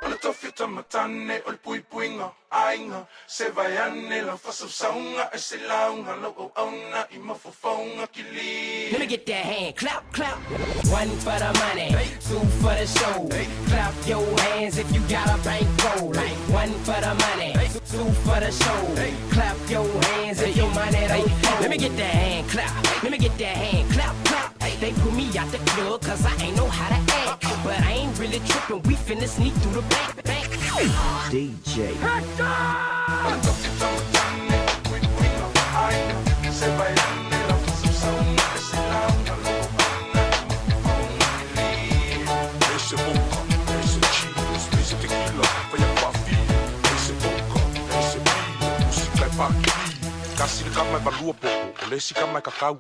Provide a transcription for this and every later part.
O le tofi o tamatane o le puipuiga o aiga Se vaeane lau faasausauga ae se lauga lau auauna i mafaufauga kili. Let me get that hand clap clap. One for the money, two for the show. Clap your hands if you got a bankroll. One for the money, two for the show. Clap your hands if your money don't fold. Let me get that hand clap. Let me get that hand clap clap. They put me out the club cause I ain't know how to act. But I ain't really tripping, we finna sneak through the back back. DJ. O le tofi o tamatane o le puipuiga o aiga Se vaeane lau faasausauga ae se lauga lau auauna i mafaufauga kili. Ese vodka, ese cheese, ese tequila, fai a faafia. Ese vodka, ese beer, musika e pakili. Kasi le kama e valua popo, o le isi kama e kakau.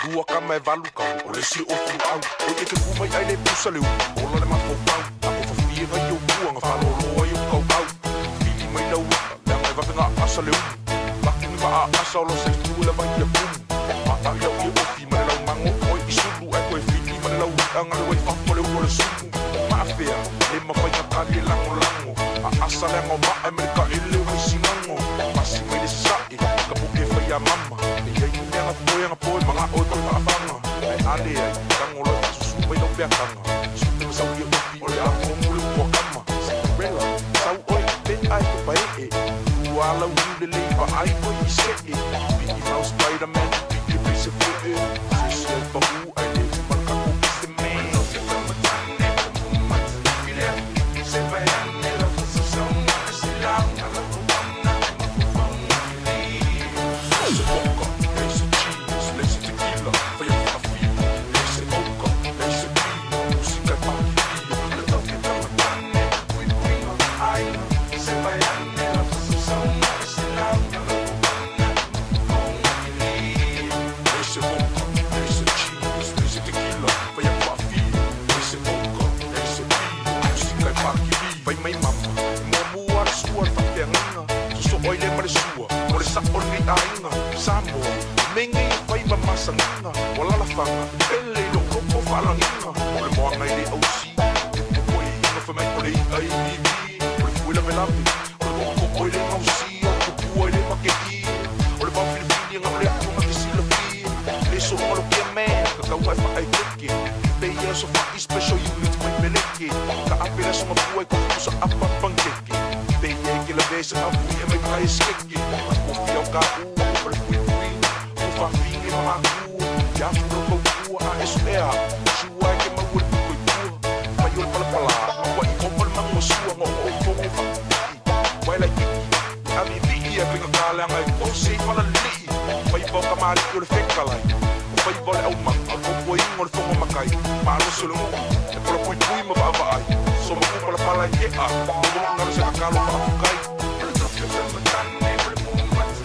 Lua kama e valu kau, o le isi e ofu luau. Oi e te pu mai ai le pusa le ulu, ola le mafaufau. A ko fafie ngai o pua, nga faalolo ai o kauau. Fili mai lau ata, leaga e vave nga asa le ulu. Laku ni maa asa o lo sa itu e lava ia kumu. Matai au i e ofi ma le lau mago oi i sulu. Ae koe fili ma le lau i'a nga le wai fafo le ulu o le sumu. Maafea, le mafai nga kali e lagolago. A asa leaga o maa e ma le kaele o Vaisigano. Pasi mai le sasae, ka poke fai a mama. E iai ni mea nga totoe nga poe maga'o e toe faafaga. Ae a leai, tago loa e faasusu mai lau peataga. Supe ma sau ia ofi o le a fomu le upu a kama. Cinderella, sau oe i pe'a e topae'e. Lua lau niu lelei vaai oe i se'e. Mickey Mouse, Spiderman, pipii le pese foe'e. Se isi ai pa'u ae le uma le kako pese O le man. tofi o tamatane o le mumati Se vaeane lau faasausauga ae se lauga lau auauna i mafaufauga kili. Ese vodka, ese cheese, ese tequila, fai a faafia. Ese vodka, ese beer, musika e pakilia. O le tofi o tamatane o le puipuiga o aiga Se vaeane lau faasausauga ae se lauga lau auauna i mafaufauga kili. Ese vodka, ese cheese, ese tequila, fai a faafia. Ese vodka, ese beer, musika e pakilia. Fai mai mama, e muamua le sua le faafeagaiga. Sosoo ai le ma le sua, mo le sa'o lenei aiga. Samoa, o mea nei e fai ma masaniga. O alalafaga, e pele i lou loto faalagiga. O le moaga e le ausi, e popoe iga fai mai o le i'a i vivi. O le fue lavelave, o le tootoo e le gausia, o le tupua e le makei. O le vaofilifili aga o le atuga te silafia. Le so'oga lo kia man, kakauga e faaekeke. Pe ia so fa'i special unit mai meleke. Ka ape le aso mapua e kofukusa apa pankeke. Pe ia e ke lavea i sa avui e mai pae skeke. Kofia o ka'u, o le puipuiga, o faafiga ma makua. Ia afu lau kaukua a e su'ea, sua e ke maua le pito i tua. Fai o le palapalā, ma ua'i omo le mago sua go'ogo'o fogo fa'apipii. Uae laititi, le aviivii ae faigata leaga e tose i falalilii. Faiva o kamali'i o le fekalai, o faiva o le aumaga, o le tautuaina o le fono matai. Malosi o le nuu, e polapuipui ma vaavaai. Somaku palapala i e'a, maua galo se kakalo faafukai. O le tofi o tamatane o le mumati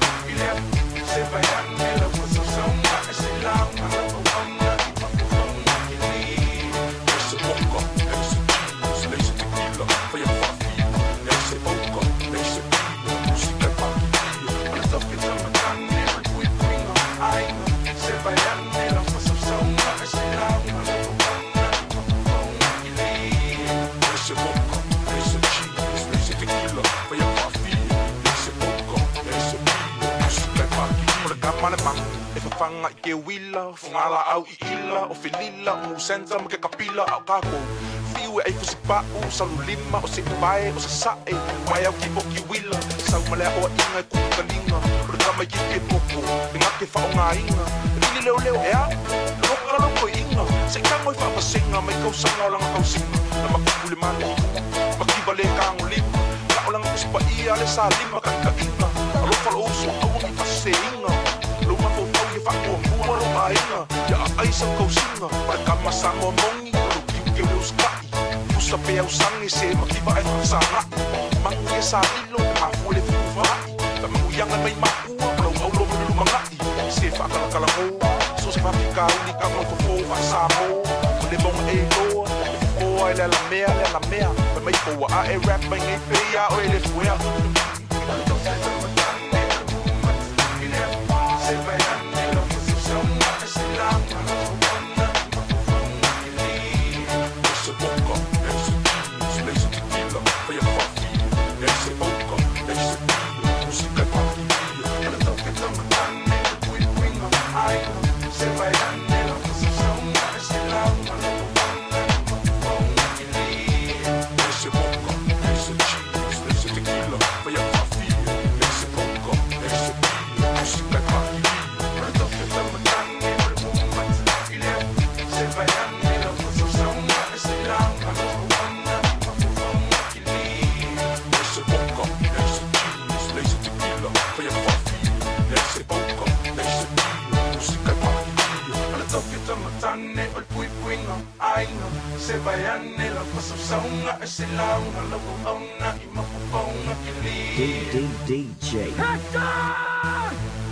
Se vaeane lau faasausauga ae se lauga lau auauna i mafaufauga kili. Ese vodka, ese cheese, ese tequila, fai a faafia. Ese vodka, ese beer, musika e pakilia. O le tofi o tamatane o le puipuiga o aiga Se vaeane lau faasausauga ae se lauga lau auauna i mafaufauga kili. Ese vodka, ese cheese, ese tequila, fai a faafia. Ese vodka, ese beer, musika e pakilia. O le kama le mago e fafaga i keuila, o fugalaau i ila, o felila, o musenta ma ke kapila. A o kākou fiu e ai fusipa'u, salulima, o se'epae, o sasa'e, vae au kipoki uila. Sau ma le aʻoaʻiga e kupu taliga. O le tama i kiki e popo, e gake faʻogāiga. E vili leoleo e a, loka lau koiʻiga. Seʻi tago i faavasega mai kausaga o laga tausiga. Na makupu le malutu, makiva le tagolima. La'o laga tusi paia le salima kaʻikaʻiga. Alofa lou uso aua nei faaseseina. Lou mafaufau ia faamuamua lou aiga. Ia aai sau tausiga, o le kama Samoa moni, o lou tiute o le usitai. Pusa pea usage se makiva ae faafesagaʻi. Magu ia sa lilo, e mafua le fetufaai. Faamanuiaga mai makua, ma lau aulo mo le lumanaʻi. Se faakalakalagō, so se faafikauli ka maufafō faasamō. O le maoga e iloa, e fofoa e le alamea le alamea. Fai mai poua ae rap mai nei pei a oe le fuea. O le tofi o tamatane o le mumati Se vaeane lau faasausauga ae se lauga lau auauna i mafaufauga kili. Ese vodka, ese cheese, Tofi tama tane o le puipuiga aiga se vaeane lau faasausauga e se lauga lau auauna i mafaufauga D kilia. D D J. Hector!